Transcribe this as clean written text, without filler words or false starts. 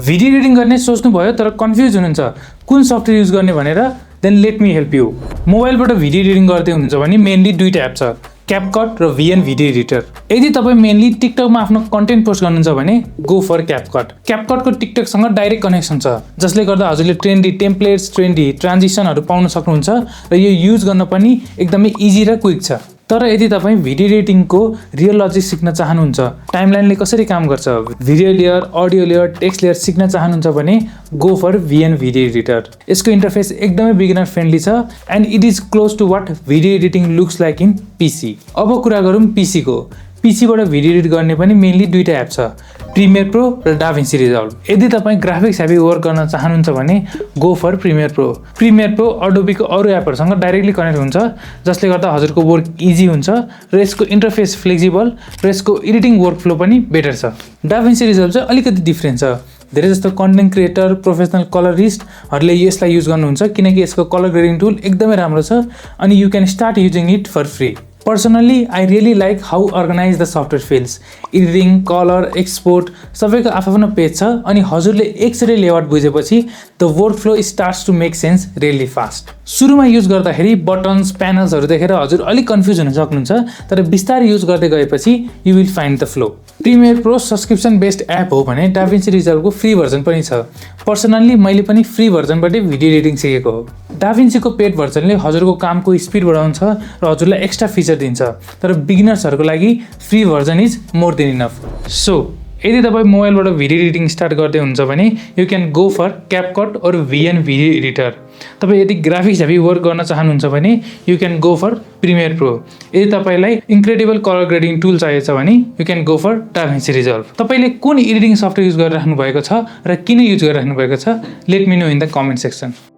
Video editing गर्ने सोच्नुभयो तर confuse हुनुहुन्छ कुन सफ्टवेयर युज गर्ने भनेर, then let me help you. मोबाइलबाट भिडियो एडिटिङ गर्दै हुनुहुन्छ भने मेनली दुईटा एप छ, क्यापकट र VN भिडियो एडिटर। यदि तपाईँ मेनली टिकटकमा आफ्नो कन्टेन्ट पोस्ट गर्नुहुन्छ भने गो फर क्यापकट। क्यापकटको टिकटकसँग डाइरेक्ट कनेक्सन छ, जसले गर्दा हजुरले ट्रेन्डी टेम्प्लेट्स, ट्रेन्डी ट्रान्जिसनहरू पाउन सक्नुहुन्छ र यो युज गर्न पनि एकदमै इजी र क्विक छ। तर यदि तपाईँ भिडियो एडिटिङको रियल लजिक सिक्न चाहनुहुन्छ, टाइमलाइनले कसरी काम गर्छ, video layer, audio layer, text layer सिक्न चाहनुहुन्छ भने go for VN video editor. यसको इन्टरफेस एकदमै बिगिनर फ्रेन्डली छ and it is close to what video editing looks like in PC। अब कुरा गरौँ PC को। PC बाट भिडियो एडिट गर्ने पनि मेनली दुईटा एप छ, प्रिमियर प्रो र डाभिन्सी रिजल्भ। यदि तपाईँ ग्राफिक्स हेभी वर्क गर्न चाहनुहुन्छ भने go for Premiere Pro. Premiere Pro अडोबीको अरू एपहरूसँग डाइरेक्टली कनेक्ट हुन्छ, जसले गर्दा हजुरको वर्क इजी हुन्छ र यसको इन्टरफेस फ्लेक्सिबल र यसको एडिटिङ वर्क फ्लो पनि बेटर छ। डाभिन्सी रिजल्भ चाहिँ अलिकति डिफ्रेन्ट छ। धेरै जस्तो कन्टेन्ट क्रिएटर, प्रोफेसनल कलरिस्टहरूले यसलाई युज गर्नुहुन्छ किनकि यसको कलर ग्रेडिङ टुल एकदमै राम्रो छ अनि you can start using it for free. Personally I really like how organize the software feels. Editing, colour, export सबैको आफ्नो पेज छ अनि हजुरले एकचोटि लेआउट बुझेपछि the workflow starts to make sense really fast. सुरुमा युज गर्दाखेरि buttons, प्यानल्सहरू देखेर हजुर अलिक कन्फ्युज हुन सक्नुहुन्छ, तर बिस्तारै युज गर्दै गएपछि you will find the flow. Premier pro subscription based app हो भने डाभिन्सी रिजल्भको फ्री भर्जन पनि छ। पर्सनल्ली मैले पनि फ्री भर्जनबाटै भिडियो एडिटिङ सिकेको हो। डाभिन्सीको पेड भर्जनले हजुरको कामको स्पिड बढाउँछ र हजुरलाई एक्स्ट्रा फिचर दिन्छ, तर बिगिनर्सहरूको लागि free version is more than enough. So यदि तपाईँ मोबाइलबाट भिडियो एडिटिङ स्टार्ट गर्दै हुन्छ भने you can go for CapCut or VN video editor. तपाईँ यदि ग्राफिक्स हेभी वर्क गर्न चाहनुहुन्छ भने you can go for Premiere Pro. यदि तपाईँलाई इन्क्रेडिबल कलर ग्रेडिङ टुल चाहिएको छ भने you can go for DaVinci Resolve. तपाईँले कुन एडिटिङ सफ्टवेयर युज गरिराख्नु भएको छ र किन युज गरिराख्नु भएको छ, let me know in the comment section.